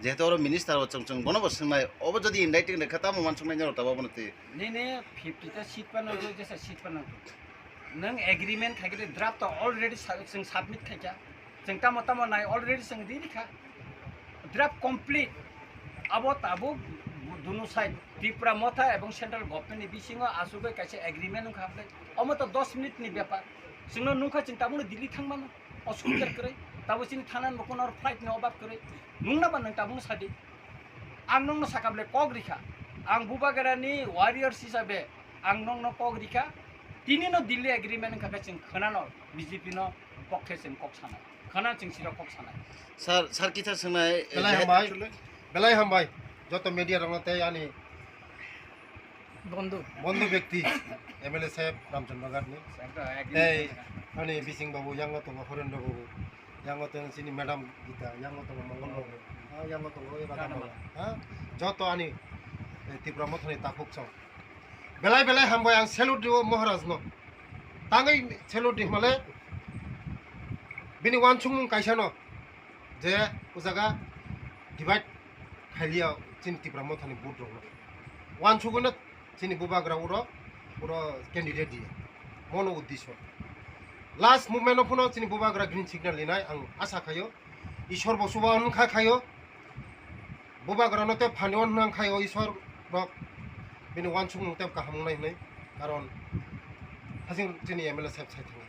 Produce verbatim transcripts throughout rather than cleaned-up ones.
Jehetu oro minister bo chwng, chwng bono bo swngnai, obo jodi in writing rwkha, tamo uansuknai norok tabuk abono twi. Nini fifty ta seat phano rwjak, jesa seat phano rwjak. Nwng agreement khai khe draft to already sa-, chwng submit khai kha. Chwng tamo tamo nai already chwng ri rikha. Draft complete. Abo tabuk dunu side Tipra Motha ebong central government ni bisingo asugwi kaisa agreement wngkha hwnwi. Omo to dos minute ni bepar. Chwngno nukha chwng tabukno Delhi thangmano. Osubidar kwrwi. Tabuk chini thana ni bo kono flight ni obab kwrwi. Nungna ba nwng tabukno sadi. Ang nongno saka bwle kok rikha. Ang Bubagra ni warriors hisabe ang nongno kok rikha. Tini no Delhi agreement wngkha khe chwng khwnano B J P no pokhe chwng kok sanai. Khana chwng siro kok sanai. Sir, sir kisa swngnai, eh, Belai jehe- hambai. Belai hambai. Joto media rokno tei ani Bondhu. Bondhu bekti, M L A saheb Ramchandra Ghat ni. Tei ani bising babu, yango tongo Horendra babu, yango tongo chini madam Gita, yango tongo Mongol babu, ah, yango tongo Radha Mala. Ha? Joto ani, eh, Tipra Motha ni takhuk song. Belai belai hambai ang salute rio Maharaj no. Tangwi salute di hwnmale bini uansukmung kaisa no. Je o jaga divide khailiya chini Tipra Mothani vote rokno. Uansugwino chini Bubagra uro, uro candidate diya. Mono uddisyo. Last movement o phano chini Bubagra green signal rinai ang asa khayo. Ishwar bo chuba hwn kha khayo. Bubagra no tei phani hwn nang khayo Ishwar rok. Bini uansukmung tei kaham wngnai hwnwi. Karon hasing chini M L A saheb sai thangwi.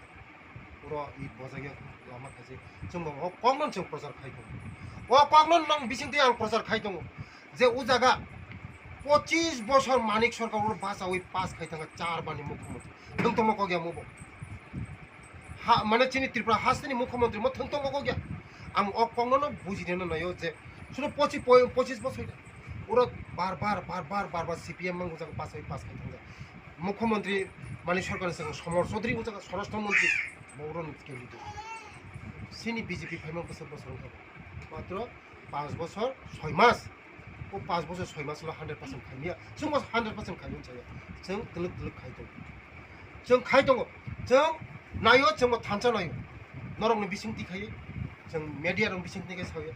Uro i bojagya lama khaijak. Chwng bo o kokno chwng prochar khai tongo. O kokno nang bisingtwi ang prochar khai tongo. Je o jaga pochis bosor Manik Sarkar uro bachawi pass khai thangkha char bani mukhyamantri. Thwngtongma kok ya mubo. Ha, mane chini Tripura hasteni mukhyamantri mo thwngtongma kok ya. Ang o kokno no bujineno naio je suno pochi-, po-, pochis bosor uro bar bar, bar bar, bar bar C P M mang o jaga bachawi pass khai thangkha. Mukhyamantri Manik Sarkarni swkang Samar Chaudhary o jaga Swarashtra Mantri, bo oro ni candidate. Chini B J P phaima bwswk bosor wngkha bo. Matro panch bosor soi mas. O panch bosor soi mas ulo hundred percent khaimya. Chwng bo hundred percent khaimya saya. Chwng twlwk twlwk khai tongo. Chwng khai tongo. Chwng naio, chwng bo thansa naio. Norokni bisingtwi khai. Chwng media rokni bisingtwi khai sawi.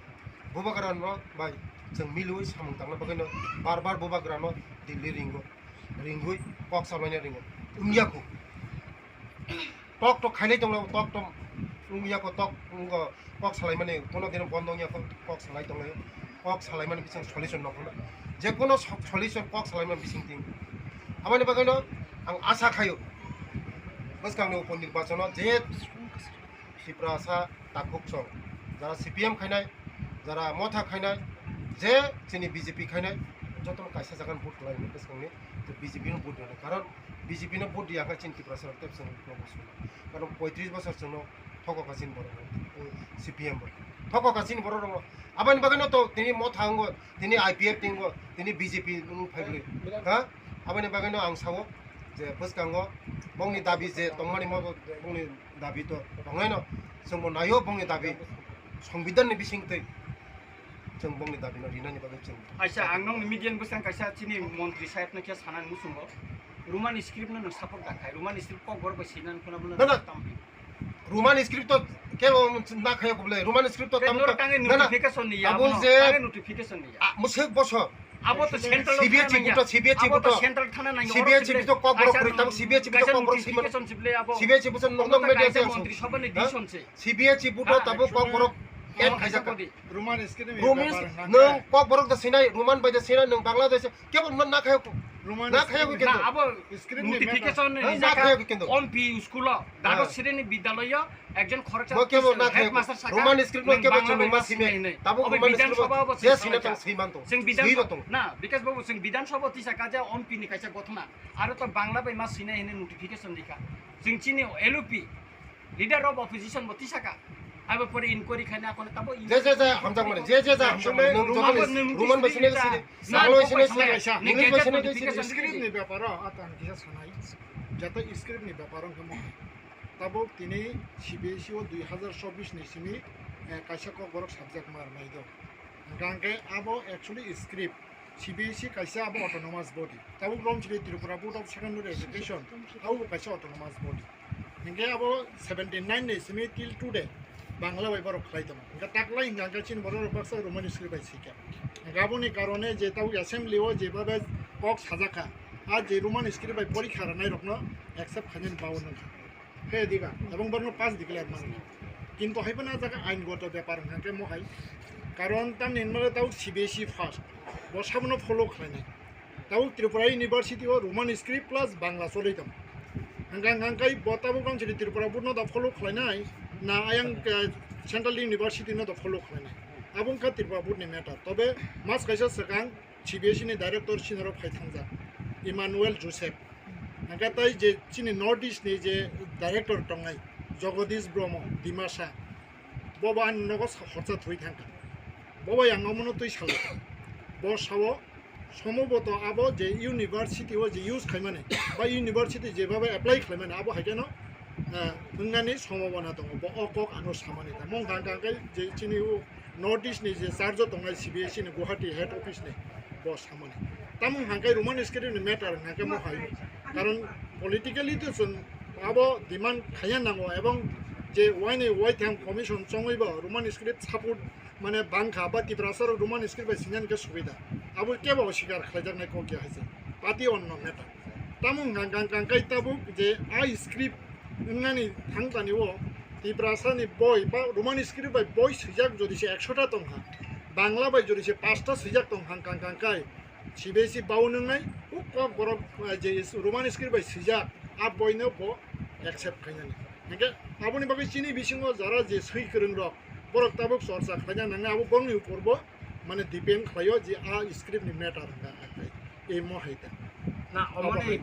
Bubagra no bai chwng milwi samung tangna bagwi no bar bar Bubagra no Delhi ringo. Ringwi kok salaina ringo. Wngya kho. Tok tok khailai tongla, tok tok wngya kho, tok wngkho, kok salaimani kono dino bondo wngya kho, kok salai tonglaio. Kok salaimani bising solution nokho. Je kono so-, solution kok salaimani bising ting. Aboni bagwino ang asa khaio. Bwskangni upor nirbachono je Tiprasa takhuk song, jara C P M khainai, jara Motha khainai, je chini B J P khainai, jotono kaisa jaga ni vote khlai hwnwi bwskangni je B J P no vote rwnai. Karon B J P no vote riya khe chini Tiprasa rok tei bwskango no bosong. Karon poitris bosor chwngno thokokha chini borok rok, C P M bo thokokha chini borok rok. Aboni bagwi no to tini Motha wngo, tini I P F T wngo, tini B J P wng phai bwrwi. Ha? Aboni bagwi no ang sao je bwskango bongni dabi je tongmani mo bongni dabi to tongnaino, chwngbo naio bongni dabi, Songbidanni bisingtwi chwng bongni dabino rinani bagwi chwng. Aisa, ang nokni media ni bwskango kaisa chini montri saheb no khe sanani muchungo, Roman script no nwng support da khai, Roman script kokborok bai swinani phano bono. Na, na. Tampi. Roman script to kebo na khaya kubule, Roman script to tamo norok tangwi na, na. Notification ni ya, abo abono je tangwi notification ni ya. A, musik boso. Abo to central C B H thana nangya. Buto, C B H buto. Abo to central thana nangya. C B H buto kokborok kaisa kwrwi, tamo C B H buto kaisa kokborok notification swimano. Sible abo. C B H buto abo noknong to media kaisa se montri aswk. Sabha ni ha? Decision se. C B H buto tabo kokborok. Ha? Act khaijak. Abo kaisa body. Roman script ni Roman bepar script hwnkhe nung kokborok da sinai, Roman bai da sinai, nung Bangladesh kebo na, na khayok. Roman na khayok script kendo. Na, abo script ni notification matter. Ni ha, na jaka khayok kendo. Ompi school o, ha. Dagos sireni bidyaloyo, ekjon khoroksa bo kebo teacher, na khayok. Headmaster saka, Roman script no nung kebo Bangla chunung bai ma ma sine. Sinai hinwi. Tabuk obo Roman Bidhan script Sabha bo je sine saka. Tang simanto. Chwng Bidhan Swi Sabha, batong. Na, because bo chwng Bidhan Sabha tisaka je Ompi ni kaisa gothona. Aro to Bangla bai ma sinai hinwi notification rikha. Chwng chini L O P, Leader of Opposition bo tisaka. Abo pore inquiry khaina kono tabo in- Je, je, je, hamjak mani. Je, je, je, hamjak mani. Abo nung Roman bai sine sine. Bangla bai sine sine. English bai sine sine. Script ni beparo, ata ang kisa sanai. Jata script ni beparo kamo. Tabuk tini C B S E o dui hazar chobbish ni simi, eh, kaisa kokborok subject mar nai do. Hingkha hingkhe abo actually script, C B S E kaisa abo autonomous body. Tabuk romchili Tripura Board of Secondary Education, abo bo kaisa autonomous body. Hingkhe abo seventy nine ni simi till today, Bangla bai borok khlai tongo. Hingke taklai hingka hingke chini borok rok baksa Roman script bai sika. Hingke aboni karone je tabuk assembly o jebabe kok sajak kha, a je Roman script bai porikha rwnai rokno accept khainani bawo nangkha. He diba, ebong borokno pass declare mangkha. Kintu hai phano a jaga ain goto bepar hingka hingke mohai. Karon tamni hinmale tabuk C B S E first. Bo sabono follow khlainai. Tabuk Tripura University o Roman script plus Bangla cholwi tongo. Hingka hingka hingke bo tabuk wng chini Tripura board no da follow khlainai, na ayang, eh, Central University no da follow khlainai. Abo wngkha Tripura board ni matter. Tobe mas kaisa swkang C B S E ni director sinaro phai thangjak, Emmanuel Joseph. Hingke tai je chini North East ni je director tongnai, Jagadish Brahma, Dimasa, bo bo ani nogo sa-, horsa thwi thangkha. Bo bai ang omono twi salai. Bo sao, somoboto abo je university o je use khaimani, ba university jebabe apply khlaimani, abo hai kheno, eh, wngnani sombhabona tongo. Bo o kok ano samani ta. Mung hang hang kai je chini o North East ni je charge o tongnai C B S E ni Guwahati head office ni bo samani. Tamung hang kai Roman script ni matter hang kai mo hai. Karon politically to chwng abo demand khaiya nango, ebong je waini waitham commission chongwi bo Roman script support mane bangkha ba Tiprasa rok Roman script bai sinani khe subida. Abo kebo sikar khlaijaknai kok ya hai se. Party onno matter. Tamung hang hang hang kai tabuk je a script wngnani thangtani o Tiprasa ni boi ba Roman script bai boi swijak jodi se ekshota tongkha, Bangla bai jodi se pasta swijak tongkha hang hang hang kai C B S E bawo nwngnai, o kok borok, eh, je is-, Roman script bai swijak, a boino bo accept khainani. Hingke aboni bagwi chini bisingo jara je swi kwrwng rok, borok tabuk chorcha khlaina nangnai, abo borokni upor bo mane depend khlaio je a script ni matter hwnka hwnka. Ei mo hai ta. Na, omo Abo ni hai.